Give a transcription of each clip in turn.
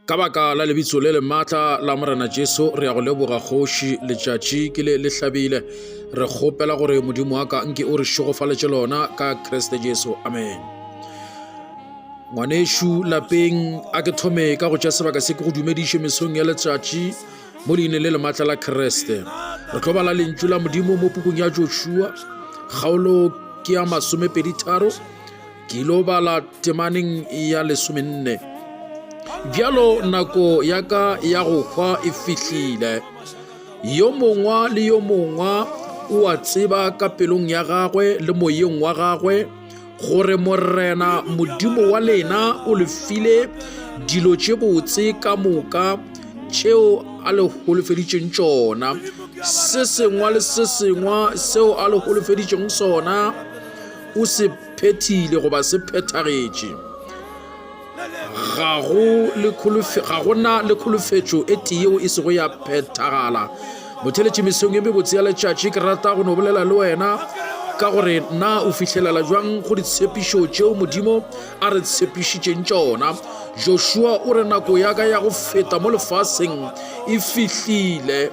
Ka baka la lebitso le le maatla la Morena Jesu, re ya go leboga Kgoši, letšatši ke le le hlabile. Re kgopela gore Modimo wa ka nke o re šegofaletše lona ka Kriste Jesu. Amen. Ngwanešu lapeng, a ke thome ka go tša sebaka se ke go dumediše mesong ya letšatši mo leineng le le maatla la Kriste. Re tlo bala lentšu la Modimo mo pukung ya Joshua, kgaolo ke ya masomepeditharo. Ke ilo bala temaneng ya lesomenne. Bjalo nako ya ka ya go hwa e fihlile. Yo mongwa le yo mongwa o a tseba ka pelong ya gagwe le moyeng wa gagwe gore Morena Modimo wa lena o le file dilo tše botse ka moka tšeo a le holofeditšeng tšona. Se sengwa le se sengwa seo a le holofeditšeng sona o se phethile goba se phethagetše. Ga go le ga go na le kholofetšo e tee yeo e sego ya phethagala. Motheletši mesong e mebotse ya letšatši ke rata go no bolela le wena ka gore na o fihlelela jwang go ditshepišo tšeo Modimo a re tshepišitšeng tšona. Joshua o re nako ya ka ya go feta mo lefaseng e fihlile.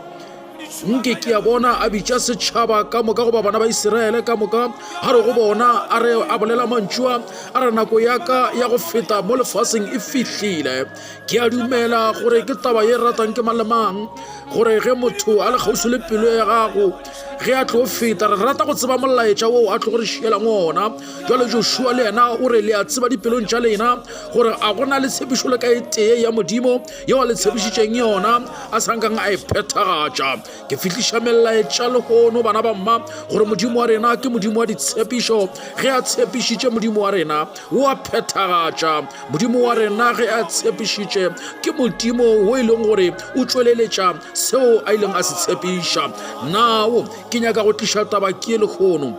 Nke ke a bona a bitša setšhaba ka moka goba bana ba Isiraele ka moka, a re go bona, a re a bolela mantšu a, a re nako ya ka ya go feta mo lefaseng e fihlile. Ke a dumela gore ke taba ye ratang ke mang le mang, gore ge motho a le kgauswi le pelo ya gago, ge a tlo feta, re rata go tseba molaetša woo a tlo go re šielang ona. Jwale Joshua le yena o re, le a tseba dipelong tša lena gore a go na le tshepišo le ka e tee ya Modimo yeo a le tshepišitšeng yona a sa nkang a e phethagatša. Ke fihliša melaetša lehono, bana ba mma, gore Modimo wa rena ke Modimo wa ditshepišo. Ge a tshepišitše, Modimo wa rena o a phethagatša. Modimo wa rena ge a tshepišitše, ke Modimo wo e leng gore o tšweleletša seo a ileng a se tshepiša. Nao ke nyaka go tliša taba ke lehono.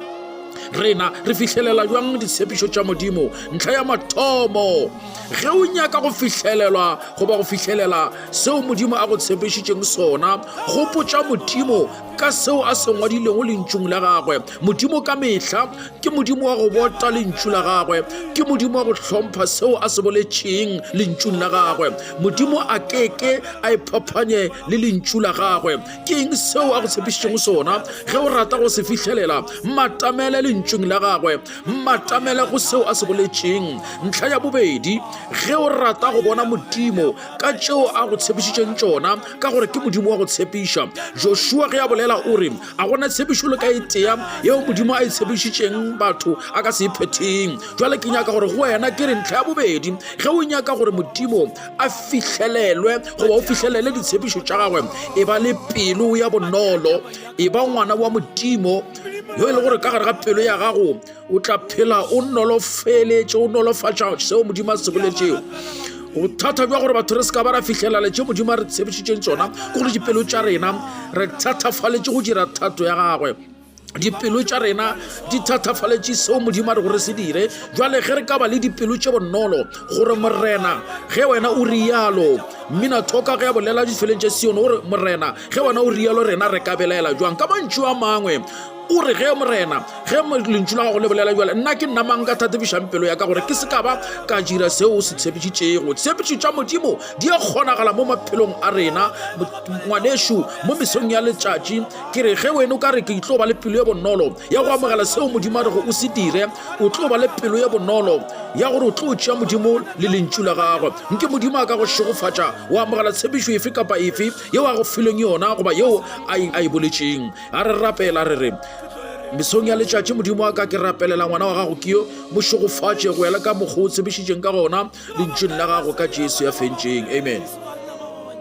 Rena re fihlelela bjang ditshepišo tša Modimo? Ntlha ya mathomo, Ge o nyaka go fihlelelwa goba go fihlelela seo Modimo a go tshepišitšeng sona, gopotša Modimo ka seo a se ngwadilego lentšung la gagwe. Modimo ka mehla ke Modimo wa go bota lentšu la gagwe, ke Modimo wa go hlompha seo a se boletšeng lentšung la gagwe. Modimo a keke a iphaphanye le lentšu la gagwe. Ke eng seo a go tshepišitšego sona? Ge o rata go se fihlelela, matamele lentšung la gagwe. Mmatamele go seo a se boletšeng. Ntlha ya bobedi, ge o rata go bona Modimo ka tšeo a go tshepišitšeng tšona, ka gore ke Modimo wa go tshepiša. Joshua ge a bolela o re, A gona tshepišo le ka e tea yeo Modimo a e tshepišitšeng batho a ka se e phetheng. Jwale ke nyaka gore go wena ke re ntlha ya bobedi, ge o nyaka gore Modimo a fihlelelwe goba o fihlelele ditshepišo tša gagwe, e ba le pelo ya bonolo. E ba ngwana wa Modimo yo e le gore ka gare ga pelo ya gago o tla phela o nolofeletše, o nolofatša seo Modimo a se boletšego. Bothata bja gore batho re se ka ba ra fihlelela tše Modimo a re tshepišitšeng tsona ke gore dipelo tša rena re thatafaletše go dira thato ya gagwe. Dipelo tša rena di thatafaletše seo Modimo a re gore se dire. Jwale ge re ka ba le dipelo tše bonolo gore Morena ge wena o rialo, mmina thoka ge a bolela difeleng tša Sione o re Morena Ge wena o rialo rena re ka belaela jwang? Ka mantšu a mangwe o re, Ge Morena, ge lentšu la gago le bolela bjale, nna ke nna mang ka thatefišang pelo ya ka gore ke se ka ba ka dira seo o se tshepišitšego. Tshepišo tša Modimo di a kgonagala mo maphelong a rena. Ngwanešu, mo mesong ya letšatši, ke re ge wena o ka re ke tlo ba le pelo ye bonolo ya go amogela seo Modimo a rego o se dire, o tlo ba le pelo ye bonolo ya gore o tlo tšea Modimo le lentšu la gagwe. Nke Modimo a ka go šegofatša wa amogela tshepišo efe kapa efe yeo a go fileng yona goba yeo a e boletšeng. A re rapela re re, Mesong ya letšatši, Modimo wa ka, ke rapelela ngwana wa gago ke yo, mo šegofatše go ya le ka mokgwa o tshepišitšeng ka gona lentšung la gago ka Jesu ya fentšeng. Amen.